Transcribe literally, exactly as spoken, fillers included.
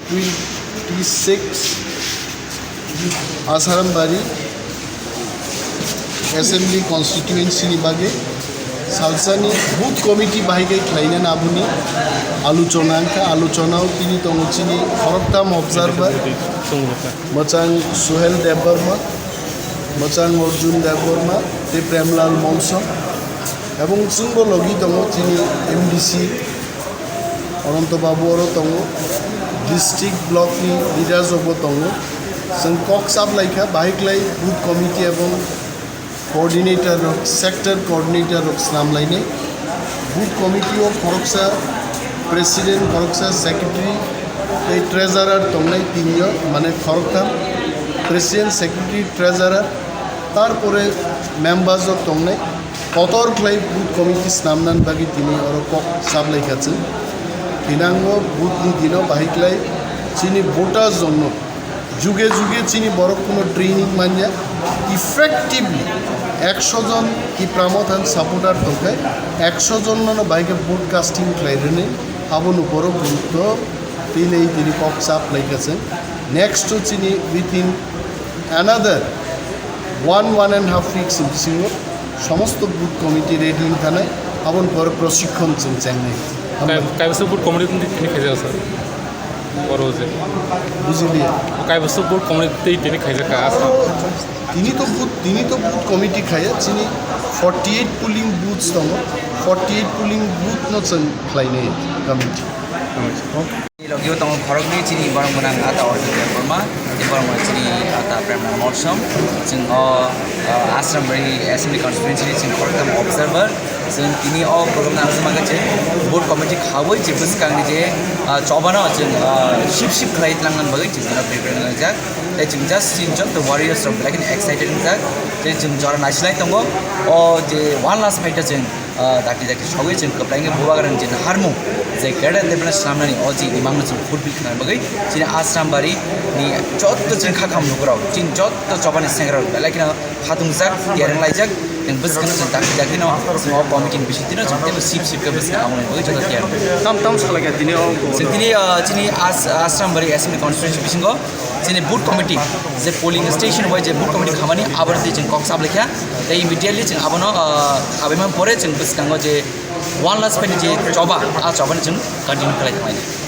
Twenty six Asarambari Assembly Constituency ni bagwi salsani Booth Committee bahai khe khlaina nabuni aluchona wngkha. Aluchonao tini tongo chini khoroktham observer, mwchang Suhel Debbarma, mwchang Arjun Debbarma tei Premlal Molsom, ebong chwngbo logi tongo chini M D C Ananto Babu oro tongo, district block ni leaders rokbo tongo. Chwng kok chaplaikha, bahai khlai booth committee ebong coordinator rok, sector coordinator rok swnamlainai. Booth committee o khoroksa president, khoroksa secretary tei treasurer tongnai tinjon, mane khoroktham, president, secretary, treasurer, tarpore members rok tongnai. Kotor khlai booth committee swnamnani bagwi tini oro kok chaplaikha chwng. Thinango booth ni dino bahai khlai chini voters rokno juge juge chini borok kuno training manya, effectively ekso jon Tipra Motha ni supporter tongkhe, ekso jon no bahai khe vote casting khlai rwnwi aboni borok gurutto tini tini kok chaplaikha chwng. Next to chini within another one, one and half weeks ni bisingo somosto booth committee ready wngkha nai, aboni pore proshikkhon chwng chengnai. Hambai. Kai-, kaibwsa booth committee tini khaijak sir? Oro je. Bujiliya. Kaibwsa booth committee tei tini khaijak ka asa? Tini to booth, tini to booth committee khaya, chini forty eight polling booths tongo, forty eight polling booth no chwng khlainai committee. Logi o tongo khoroknwi chini borok gwnang ata Arjun Debbarma, tei borok gwnang chini ata Premlal Molsom. Chwng o, ah, Asrambari Assembly Constituency ni chwng khoroktham observer. Chwng tini o program no ang swmagwi chwng board committee khaui je bwskangni je, ah, chobano chwng, ah, sip sip khlai tlangnani bagwi chwng bono prepare khlaijak. Tei chwng just chini joto warriors rok belai kheno excited wngjak. Tei chwng jora naisilai tongo. O je one last fight o chwng ah, dakti dakti sogwi chwng kwplaingo bubagrang je naharmung je greater development swnamnani o je imangno chwng fulfill khlaina bagwi chini Asrambari ni jotto chwng kha kham lukurok, chini jotto chobani sengrok belai kheno khatungjak, tiyar wnglaijak. Chwng bwskano chwng dakti dakti no chwng o committee ni bisingtwi no chwng teibo sip sip khe bwskang aboni bagwi joto tiyar. Tam tam salai kha tini o. Chwng tini, ah, chini As-, Asrambari Assembly Constituency bisingo chini booth committee, je polling station bai je booth committee khamani, abono twi chwng kok chaplaikha. Tei immediately chwng abono, ah, khabaimani pore chwng bwskango je one last fight ni je choba, a chobani chwng continue khlai thanglainai.